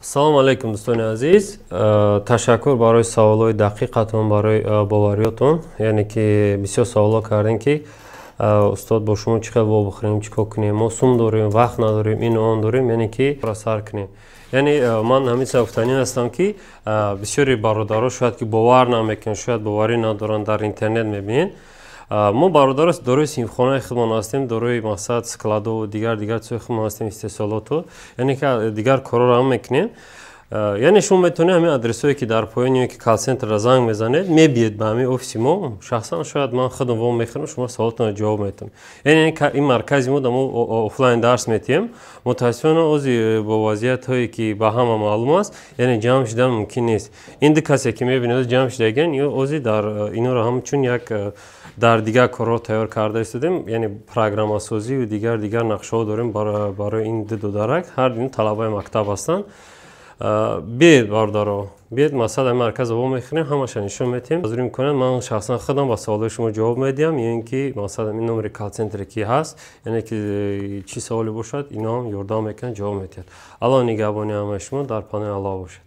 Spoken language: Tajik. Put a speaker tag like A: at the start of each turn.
A: Салому алайкум, дӯстони азиз. Ташаккур барои саволҳои дақиқатон, барои бовариётон. Яъне ки бисёр саволҳо кардем, ки устод, бо шумо чӣ хел вобихӯрем, чӣ кор кунем, мо сум дорем, вақт надорем, ину он дорем, яъне ки сар кунем. Яъне ман ҳамин гуфтанӣ ҳастам, ки бисёри бародаро шояд ки бовар намекунанд, шояд боварӣ надоранд, дар интернет мебинед. Мо, бародаро, дорои синфхонаи худмон ҳастем, дорои, мақсад, складу дигар дигар чизои худмон ҳастем, истеҳсолоту, яъне ки дигар корҳоро ҳам мекунем. Яъне шумо метавонед ҳамин адресҳое, ки дар поён ё ки колл-центрро занг мезанед, мебиед ба ҳамин офиси мо. Шахсан шояд ман худам во мехӯрам, шумо саволатонро ҷавоб метавонем. Яъне ин маркази мо, мо офлайн дарс метиҳем. Мутаассифона, ози бо вазъиятҳое, ки ба ҳама маълум аст, яъне ҷамъ шудан мумкин нест. Ин ду касе, ки мебинед, ҷамъ шудаган, ё ози дар инҳоро ҳамчун як дар дигар корҳо тайёр карда истодем, яъне программасозию дигар дигар нақшаҳо дорем барои ин ду додарак. Ҳар ду талабаи мактаб ҳастанд. Биед, бародаро, биед, масалан, ҳамин марказа во мехӯрем, ҳамаша нишон метиҳем. Ҳозир имконият ман шахсан худам ба саволҳои шумо ҷавоб медиҳам, ё ин ки, масалан, ин номери колл-центре, ки ҳаст, яъне ки чӣ саволе бошад, ино ҳам ёрдам мекунанд, ҷавоб медиҳанд. Аллоҳ нигаҳбони ҳамаи шумо, дар паноҳи Аллоҳ бошед.